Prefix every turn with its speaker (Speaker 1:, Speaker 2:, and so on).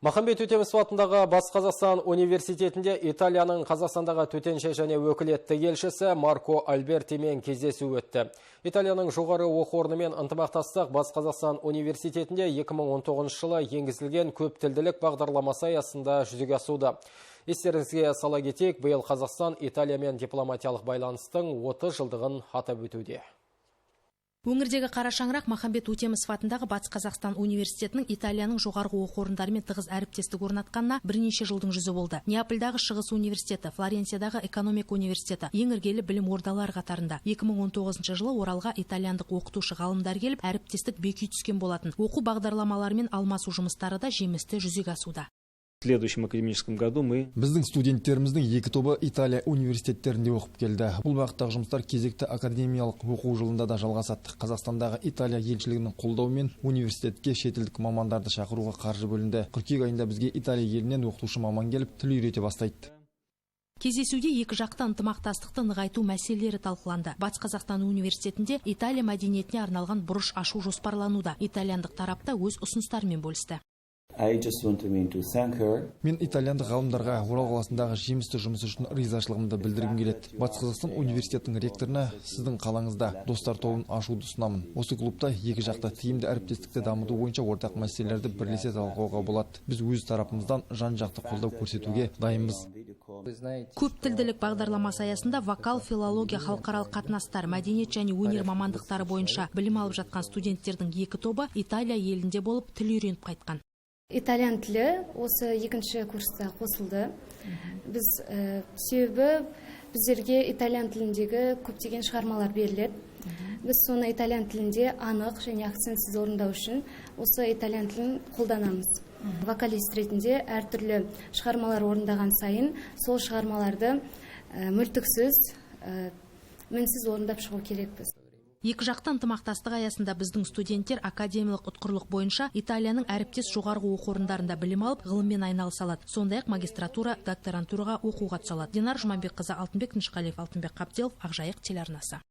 Speaker 1: Махамбет Өтемісов атындағы Батыс Қазақстан университетінде Италияның Қазақстандағы төтенше және өкілетті елшісі Марко Альбертимен кездесу өтті. Италияның жоғары оқу орнымен ынтымақтастық Батыс Қазақстан университетінде 2019 жылы енгізілген көптілділік бағдарламасы аясында жүзеге асуда. Естеріңізге сала кетейік, биыл Қазақстан Италиямен дипломатиялық байланыстың 30 жылдығын атап өтуде.
Speaker 2: Өңірдегі қара шаңырақ Махамбет Өтемісов атындағы Батыс Қазақстан университетінің Италияның жоғарғы оқу орындарымен тығыз әріптестік орнатқанына бірнеше жылдың жүзі болды. Неапольдағы Шығыс университеті, Флоренциядағы экономика университеті ең іргелі білім ордалары қатарында. 2019 жылы Оралға итальяндық оқытушы ғалымдар келіп, әріптестік беки түскен болатын. Оқу бағдарламаларымен алмасу жұмыстары да жемісті жүзеге асуда.
Speaker 3: В следующем академическом году мы
Speaker 4: Біздің студенттеріміздің екі тобы Италия университеттерінде оқып келді. Бұл бағыттағы жұмыстар кезекті академиялық оқу жылында да жалғасады. Қазақстандағы Италия елшілігінің қолдауымен университетке шетелдік мамандарды шақыруға қаржы бөлінді. Қыркүйек айында бізге Италия елінен оқытушы маман келіп, тіл үйрете бастайды.
Speaker 2: Кездесуде екі жақты ынтымақтастықты нығайту мәселелері талқыланды. Батыс Қазақстан университетінде Италия мәдениетіне арналған бұрыш ашу жоспарлануда. Итальяндық тарап та өз ұсыныстарымен бөлісті.
Speaker 5: I just want to mean to thank her.
Speaker 4: Мен итальяндық ғалымдарға Орал қаласындағы жемісті жұмысы үшін ризашылығымды білдіргім келеді. Батыс Қазақстан университетінің ректорына сіздің қалаңызда достар тобын ашуды ұсынамын. Осы клубта екі жақты тиімді әріптестікті дамыту бойынша ортақ мәселелерді бірлесе талқылауға болады. Біз өз тарапымыздан жан жақты қолдау көрсетуге дайынбыз.
Speaker 2: Көп тілділік бағдарламасы аясында вокал, филология, халықаралық қатынастар, мәдениет және өнер мамандықтары бойынша білім алып жатқан студенттердің екі тобы Италия елінде болып, тіл үйреніп қайтқан.
Speaker 6: Итальян тілі осы екінші курста қосылды. Біз себебі біздерге итальян тіліндегі көптеген шығармалар беріледі. Біз соны итальян тілінде анық және акцентсіз орындау үшін осы итальян тілін қолданамыз. Вокалист ретінде әртүрлі шығармалар орындаған сайын сол шығармаларды мүлтіксіз, мінсіз орындап шығу керекпіз.
Speaker 2: Екі жақты ынтымақтастық аясында біздің студенттер академиялық ұтқырлық бойынша Италияның әріптес жоғарғы оқу орындарында білім алып, ғылыммен айналыса алады. Сондай-ақ магистратура, докторантураға оқуға түсе алады. Динар Жұманбекқызы, Алтынбек Тынышқалиев, Алтынбек Қабделов, Ақжайық телеарнасы.